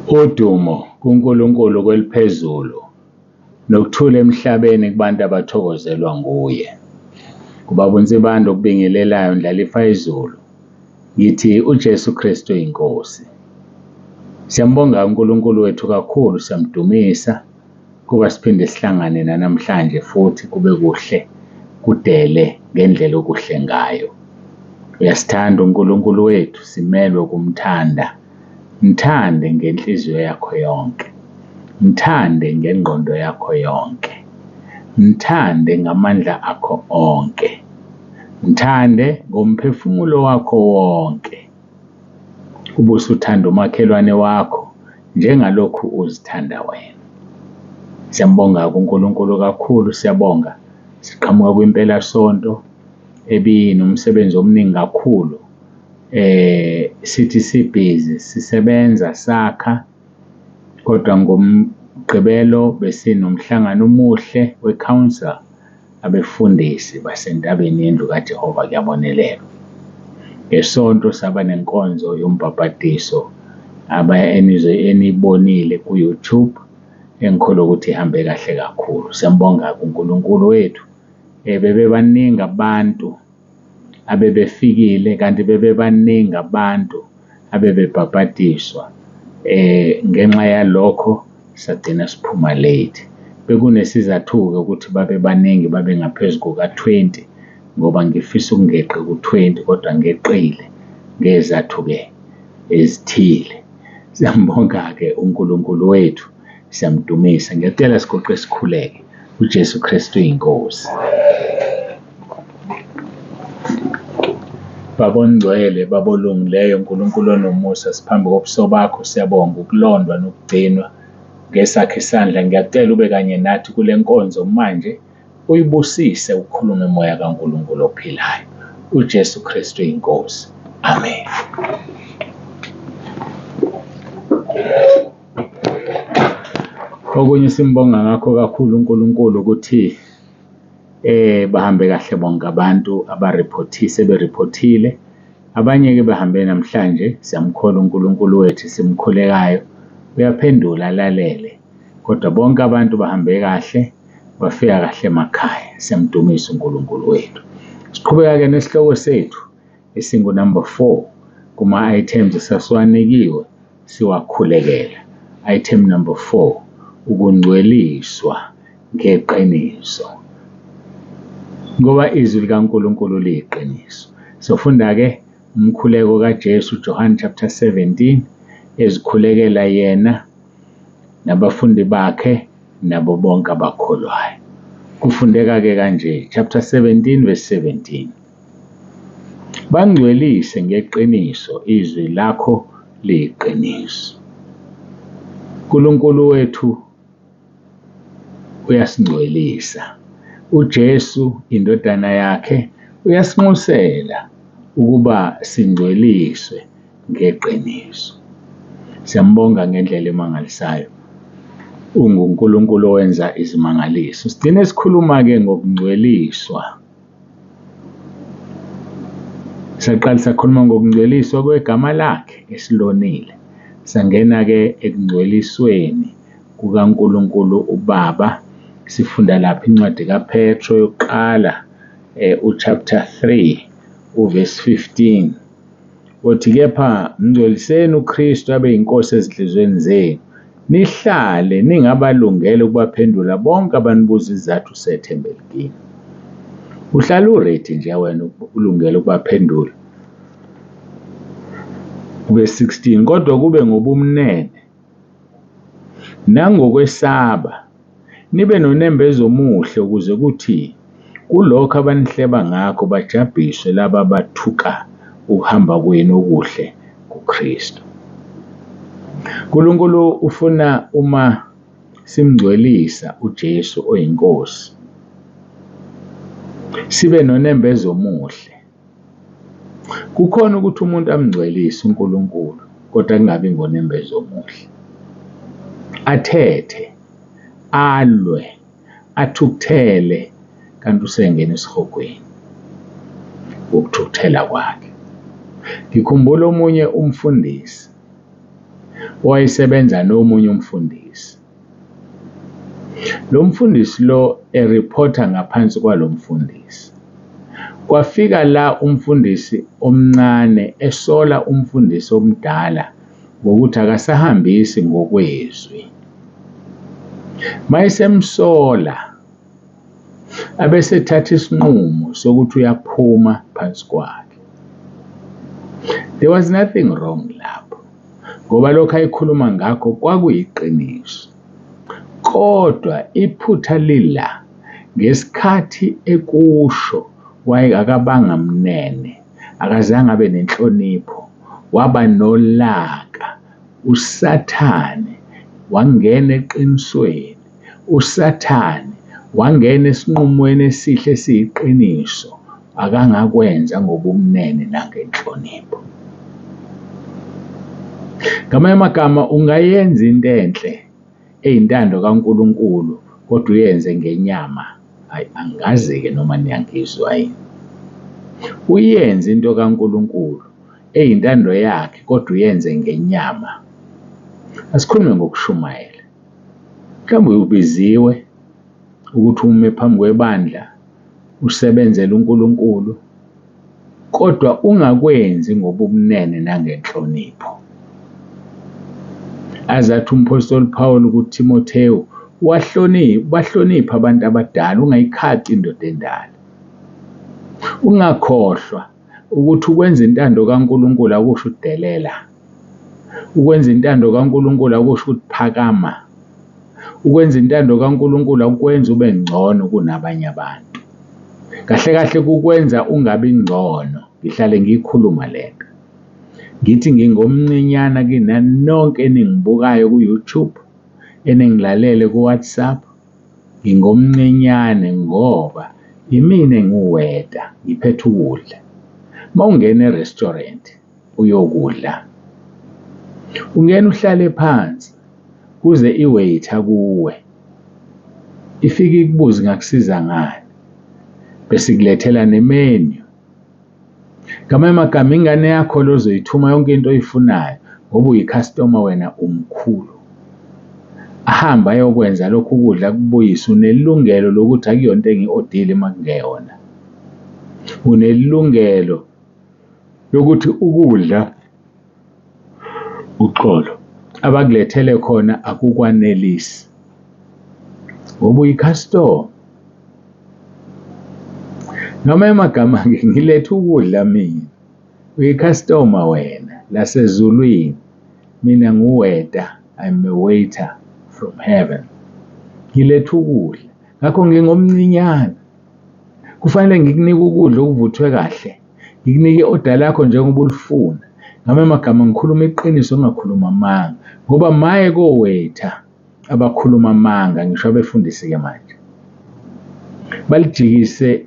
Udumo kuNkulunkulu kweliphezulu nokuthula emhlabeni kubantu abathokozelwa nguye. Ubaba uNsibande okubingelelayo Ndlalifa izulu. Ngithi uJesu Kristu inkosi. Siyambonga uNkulunkulu wethu kakhulu, siyamdumisa kuba siphinde sihlangane nanamhlanje futhi kube kuhle kudele ngendlela okuhle ngayo. Uyasithanda uNkulunkulu wethu, simelwe ukumthanda. Mthande ngenhliziyo yakho yonke, mthande ngengqondo yakho yonke, mthande ngamandla akho onke, mthande ngomphefumulo wakho wonke, ubusuthanda umakhelwane wakho njengalokhu uzithanda wena. Siyambonga-ke uNkulunkulu kakhulu, siyabonga. Siqhamuka kwimpelasonto ebinomsebenzi omningi kakhulu. Sithi sibhizi sisebenza sakha, kodwa ngoMgqibelo besinomhlangano omuhle we-council, abefundisi basentabeni yendlu kaJehova kuyabonelelwa. NgeSonto saba nenkonzo yombhabhadiso eniyibonile ku-YouTube, engikholwa ukuthi ihambe kahle kakhulu. Siyambonga-ke uNkulunkulu wethu. Bebebaningi abantu abebefikile kanti bebebaningi abantu abebebhabhadiswa. Ngenxa yalokho sagcina siphuma late. Bekunesizathu-ke ukuthi babe baningi babe ngaphezu kuka-20 ngoba ngifisa ukungeqi ku-20 kodwa ngeqile ngezizathu-ke ezithile. Siyambonga-ke uNkulunkulu wethu, siyamdumisa. Ngiyacela siguqe sikhuleke. UJesu Kristu uyinkosi. Baba ongcwele, Baba olungileyo, Nkulunkulu onomusa, siphambi kobuso bakho, siyabonga ukulondwa nokugcinwa ngesakhe isandla. Ngiyacela ube kanye nathi kule nkonzo manje, uyibusise, ukhulume moya kaNkulunkulu ophilayo. UJesu Kristu inkosi. Amen. Okunye simbonga ngakho kakhulu uNkulunkulu ukuthi bahambe kahle bonke abantu abariphothise beriphothile. Abanye-ke bahambe namhlanje, siyamkholwa uNkulunkulu wethu simkhulekayo, uyaphendula alalele. Kodwa bonke abantu bahambe kahle, bafika kahle emakhaya. Siyamdumisa uNkulunkulu wethu. Siqhubeka-ke nesihloko sethu esingu-number 4 kuma-items esasiwanikiwe siwakhulekela. Item number 4, ukungcweliswa ngeqiniso. Ngoba izwi likaNkulunkulu liyiqiniso. Sofunda-ke umkhuleko kaJesu, John chapter 17, ezikhulekela yena nabafundi bakhe nabo bonke abakholwayo. Kufundeka-ke kanje, chapter 17 verse 17. Bangcwelise ngeqiniso, izwi lakho liyiqiniso. uNkulunkulu wethu uyasingcwelisa. uJesu indodana yakhe uyasinxusela ukuba singcweliswe ngeqiniso. Siyambonga ngendlela emangalisayo. UnguNkulunkulu owenza izimangaliso. Sigcine sikhuluma-ke ngokungcweliswa. Saqala sakhuluma ngokungcweliswa kwegama lakhe esilonile. Sangena-ke ekungcwelisweni kukaNkulunkulu uBaba. Sifunda lapha incwadi kaPetro yokuqala, uchapter 3 uverse 15. Uthi kepha mngcweliseni uKristu abe yinkosi ezinhliziyweni zenu, nihlale ningabalungele ukubaphendula bonke abanibuza isizathu sethemba elikini. Uhlala uready nje wena ulungele ukubaphendula. Verse 16, kodwa kube ngobumnene nangokwesaba, nibe nonembeza omuhle, ukuze kuthi kulokho abanihleba ngakho bajabhiswe laba abathuka ukuhamba kwenu okuhle kuKristu. uNkulunkulu ufuna uma simngcwelisa uJesu oyinkosi sibe nonembeza omuhle. Kukhona ukuthi umuntu amngcwelise uNkulunkulu kodwa kungabi ngonembeza omuhle. Athethe, alwe, athukuthele kanti usengena esihogweni ngokuthukuthela kwakhe. Ngikhumbula omunye umfundisi. owayesebenza nomunye umfundisi. Lo mfundisi lo erephotha ngaphansi kwalo mfundisi. Kwafika la umfundisi omncane esola umfundisi omdala ngokuthi akasahambisi ngokwezwi. Mayesemsola, abesethatha isinqumo sokuthi uyaphuma phansi kwakhe. There was nothing wrong lapho, ngoba lokho ayekhuluma ngakho kwakuyiqiniso. Kodwa iphutha lila ngesikhathi ekusho akabanga mnene, akazange abe nenhlonipho, waba nolaka. USathane wangena eqinisweni, uSathane wangena esinqumweni esihle esiyiqiniso, akangakwenza ngobumnene nangenhlonipho. Ngamanye amagama ungayenza into enhle eyintando kaNkulunkulu kodwa uyenze ngenyama. Hayi, angazi-ke noma niyangizwa yini. Uyenze into kaNkulunkulu eyintando yakhe kodwa uyenze ngenyama. Asikhulume ngokushumayela. Mhlawumbe ubiziwe ukuthi ume phambi kwebandla usebenzele uNkulunkulu, kodwa ungakwenzi ngobumnene nangenhlonipho. Azathi umphostoli Paul kuTimotheo, bahloniphe abantu abadala, ungayikhaci indoda endala. Ungakhohlwa ukuthi ukwenza intando kaNkulunkulu akusho ukudelela. Ukwenza intando kaNkulunkulu akusho ukuphakama. Ukwenza intando kaNkulunkulu akukwenzi ube ngcono kunabanye abantu. Kahle kahle kukwenza ungabi ngcono. Ngihlale ngiyikhuluma lento. Ngithi ngingomncinyana kinani nonke eningibukayo ku-YouTube, eningilalele ku-WhatsApp. Ngingomncinyane ngoba imina engiweta, ngiphethe ukudla. Uma ungena e-restaurant uyokudla, ungena uhlale phansi kuze i-waiter kuwe ifike ikubuze ingakusiza ngani, bese ikulethela ne-menu. Ngamanye amagama ingane yakho le ozoyithuma yonke into oyifunayo ngoba uyi-customer wena umkhulu. Ahambe ayokwenza lokhu kudla akubuyise. Unelungelo lokuthi akuyona into engiyi-odile uma kungeyona. Unelungelo lokuthi ukudla, uxolo, abakulethele khona akukwanelisi ngoba uyi-customer. Ngamanye amagama-ke ngilethe ukudla mina, uyi-customer wena lasezulwini, mina ngiwuweta, I'm a waiter from heaven. Ngilethe ukudla, ngakho ngingomncinyane, kufanele ngikunike ukudla okuvuthwe kahle, ngikunike i-oda lakho njengoba ulifuna. Ngamanye amagama ngikhuluma iqiniso ngingakhulumi amanga, ngoba maye koweta abakhuluma amanga, ngisho abefundisi-ke manje. Balijikise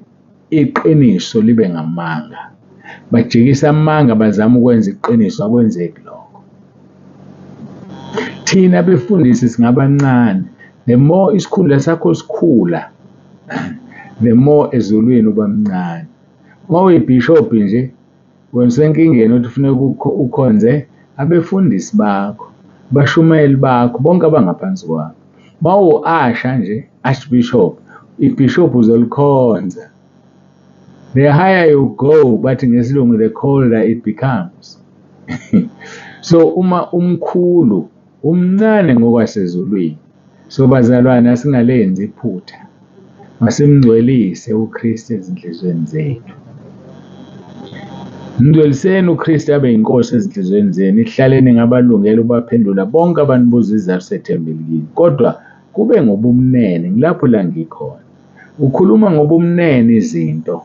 iqiniso libe ngamanga, bajikise amanga bazama ukwenza iqiniso, akwenzeki lokho. Thina befundisi singabancane, the more isikhundla sakho sikhula, the more ezulwini uba mncane. Uma uyibhishobhi nje, wena usenkingeni ukuthi kufuneka ukhonze abefundisi bakho, abashumayeli bakho, bonke abangaphansi kwakho. Uma uwu-asha nje, archbishop, ibhishobhi uzolikhonza. The higher you go, bathi ngesilungu, the colder it becomes. So uma umkhulu, umncane ngokwasezulwini. So bazalwane, asingalenzi iphutha. Masimngcwelise uKristu ezinhliziyweni zethu. Mngcweliseni uKristu abe yinkosi ezinhliziyweni zenu, ihlaleni ngabalungele ubaphendula bonke abanibuza isizathu sethemba kini. Kodwa kube ngobumnene, ngilapho la ngikhona. Ukhuluma ngobumnene izinto,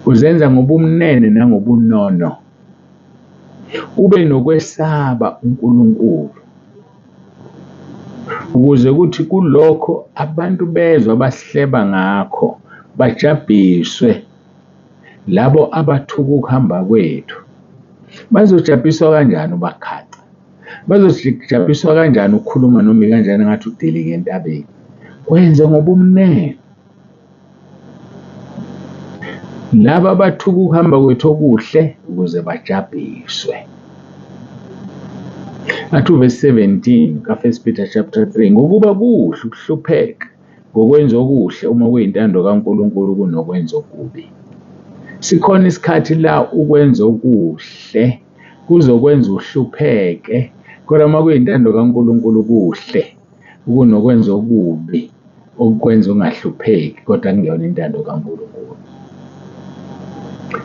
uzenza ngobumnene nangobunono, ube nokwesaba uNkulunkulu, ukuze kuthi kulokho abantu bezwe abasihleba ngakho bajabhiswe labo abathuka ukuhamba kwethu. Bazojabhiswa kanjani ubakhaca? Bazojabhiswa kanjani ukukhuluma noma ikanjani ngathi udilike entabeni? Kwenze ngobumnene. Laba abathuka ukuhamba kwethu okuhle ukuze bajabhiswe. Athi uvesi 17 ka-1 Peter chapter 3, ngokuba kuhle ukuhlupheka ngokwenza okuhle uma kuyintando kaNkulunkulu kunokwenza okubi. Sikhona isikhathi la ukwenza okuhle kuzokwenza uhlupheke, kodwa uma kuyintando kaNkulunkulu kuhle kunokwenza okubi okukwenza ungahlupheki kodwa kungeyona intando kaNkulunkulu.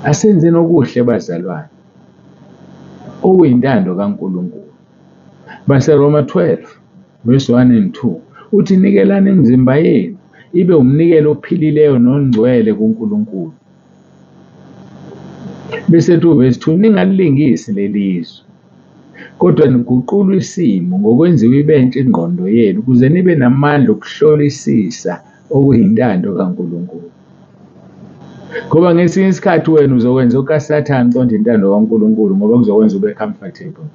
Asenzeni okuhle bazalwane, okuyintando kaNkulunkulu. BaseRoma 12 verse 1 and 2 uthi nikelani imizimba yenu ibe umnikelo ophilileyo nongcwele kuNkulunkulu. Bese ethi uvesi 2, ningalilingisi leli zwe, kodwa niguqulwe isimo ngokwenziwa ibentsha ingqondo yenu ukuze nibe namandla okuhlolisisa okuyintando kaNkulunkulu. Ngoba ngesinye isikhathi wena uzokwenza okaSathane uqonde intando kaNkulunkulu ngoba kuzokwenza ube comfortable.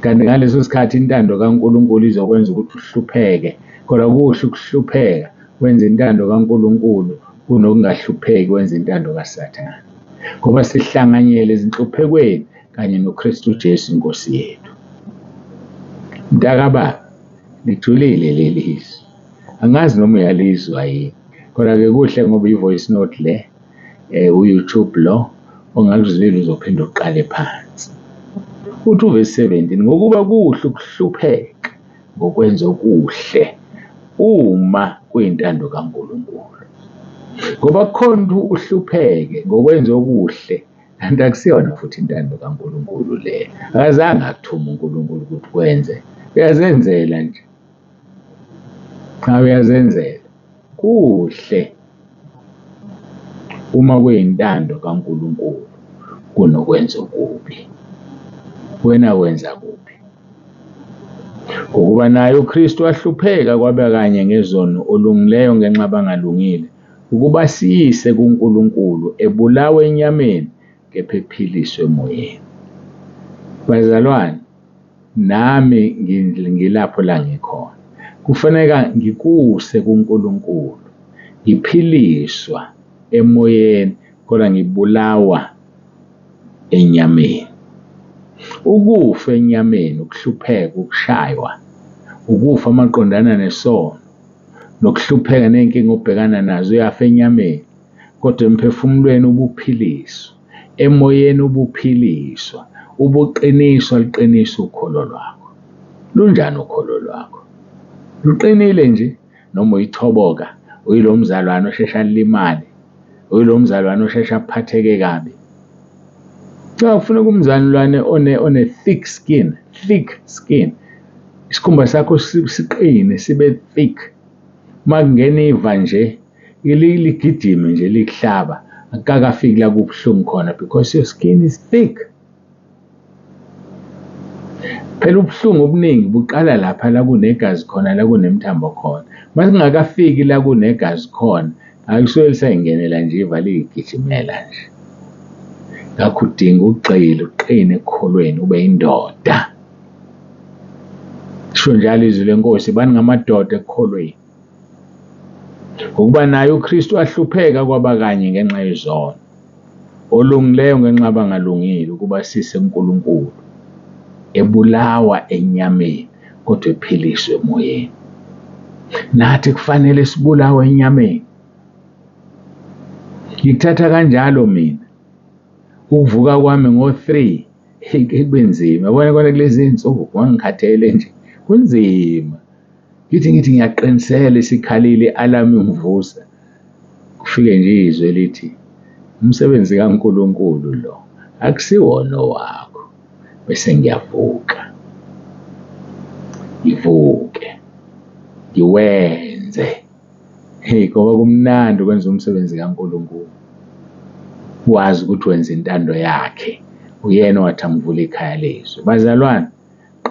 Kanti ngaleso sikhathi intando kaNkulunkulu izokwenza ukuthi uhlupheke, kodwa kuhle ukuhlupheka wenze intando kaNkulunkulu kunokungahlupheki wenze intando kaSathane. Ngoba sihlanganyele ezinhluphekweni kanye noKristu Jesu inkosi yethu. Mntakababa, lijulile leli izwi. Angazi noma uyalizwa yini, kodwa-ke kuhle ngoba i-voice note le, u-YouTube lo, ongakuzwile uzophinde uqale phansi. Uthi uvesi 17, ngokuba kuhle ukuhlupheka ngokwenza okuhle uma kuyintando kaNkulunkulu. Ngoba kukhona uhlupheke ngokwenza okuhle kanti akusiyona futhi intando kaNkulunkulu le. Akazange akuthume uNkulunkulu ukuthi wenze, uyazenzela nje. Cha, uyazenzela. Kuhle uma kuyintando kaNkulunkulu kunokwenza okubi. Wena wenza kuphi? Ngokuba naye uKristu wahlupheka kwabe kanye ngezono, olungileyo ngenxa abangalungile, ukuba siyise kuNkulunkulu, ebulawa enyameni kepha ephiliswe emoyeni. Bazalwane, nami ngilapho la ngikhona. Kufaneka ngikuse kuNkulunkulu, ngiphiliswa emoyeni kodwa ngibulawa enyameni. Ukufa enyameni, ukuhlupheka, ukushaywa, ukufa maqondana nesono, nokuhlupheka ney'nkinga obhekana nazo, uyafa enyameni, kodwa emphefumulweni ubuphiliswa, emoyeni ubuphiliswa, ubuqiniswa, luqiniswa ukholo lwakho. Lunjani ukholo lwakho? Luqinile nje noma uyithoboka, uyilo mzalwane osheshe alimale, uyilo mzalwane osheshe aphatheke kabi? Cha, kufuneka umzalwane one thick skin, thick skin. Isikhumba sakho siqine, sibe thick. Uma kungena iva nje, ligijime nje likuhlaba, akukakafiki la kubuhlungu khona because your skin is thick. Phela ubuhlungu obuningi buqala lapha la kunegazi khona, la kunemithambo khona. Uma singakafiki la kunegazi khona, akusuke lisayingenela nje iva liyigijimela nje. Ngakho udinga ugxile, uqine ekukholweni, ube yindoda. Lisho njalo izwi lenkosi, bani ngamadoda ekukholweni. Ngokuba naye uKristu ahlupheka kwaba kanye ngenxa yezono, olungileyo ngenxa abangalungile, ukuba sise kuNkulunkulu, ebulawa enyameni kodwa ephiliswe emoyeni. Nathi kufanele sibulawe enyameni. Ngikuthatha kanjalo mina. Ukuvuka kwami ngo-3 kube nzima. Yabona kona kulezi iy'nsuku ngangikhathele nje, kunzima. Ngithi ngiyaqinisela isikhalile i-alarm ingivusa. Kufike nje izwi elithi umsebenzi kaNkulunkulu lo akusiwona owakho. Bese ngiyavuka, ngivuke, ngiwenze. Hey, ngoba kumnandi ukwenza umsebenzi kaNkulunkulu, wazi ukuthi wenza intando yakhe. Uyena owathi angivule ikhaya lezwi. Bazalwane,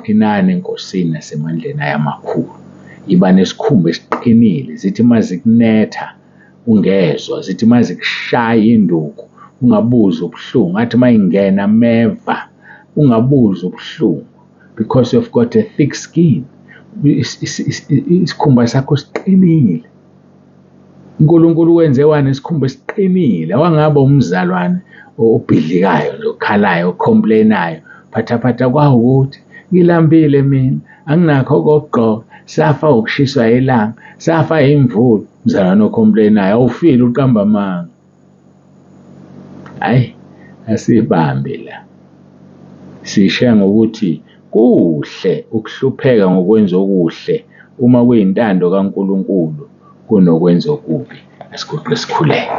qinani eNkosini nasemandleni ayo amakhulu. Yiba nesikhumba esiqinile, zithi uma zikunetha ungezwa, zithi uma zikushaya induku ungabuzwa ubuhlungu, ngathi uma ingena ameva ungabuzwa ubuhlungu because you've got a thick skin. Isikhumba sakho siqinile. uNkulunkulu wenze wanesikhumba esiqinile, wangaba umzalwane obhidlikayo nje, okhalayo, ocomplainayo, phathaphatha kwawukuthi Ngilambile mina, anginakho okokugqoka, safa ukushiswa ilanga, safa imvula. Mzalwane ocomplainayo, awufile uqamba amanga. Hhayi, asibambe la. Sishiya ngokuthi kuhle ukuhlupheka ngokwenza okuhle uma kuyintando kaNkulunkulu kunokwenza okubi. Asiguqe sikhuleke.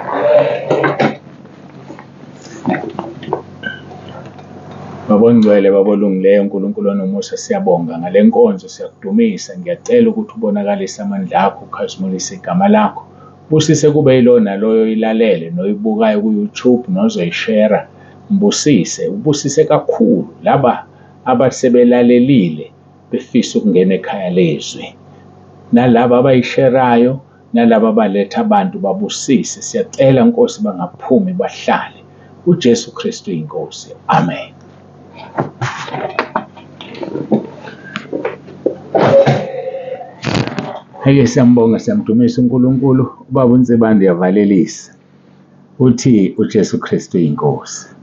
Baba ongcwele, Baba olungileyo, Nkulunkulu onomusa, siyabonga ngale nkonzo, siyakudumisa. Ngiyacela ukuthi ubonakalise amandla akho, ukhazimulise igama lakho. Busise kube yilowo naloyo oyilalele noyibukayo ku-YouTube nozoyishera. Mbusise, ubusise kakhulu laba abasebelalelile befisa ukungena ekhaya lezwi. Nalaba abayisherayo nalaba abaletha abantu babusise. Siyacela Nkosi bangaphumi bahlale. UJesu Kristu iNkosi. Amen. Ake siyambonga siyamdumisa uNkulunkulu. Ubaba uNsibande uyavalelisa. Uthi uJesu Kristu iNkosi.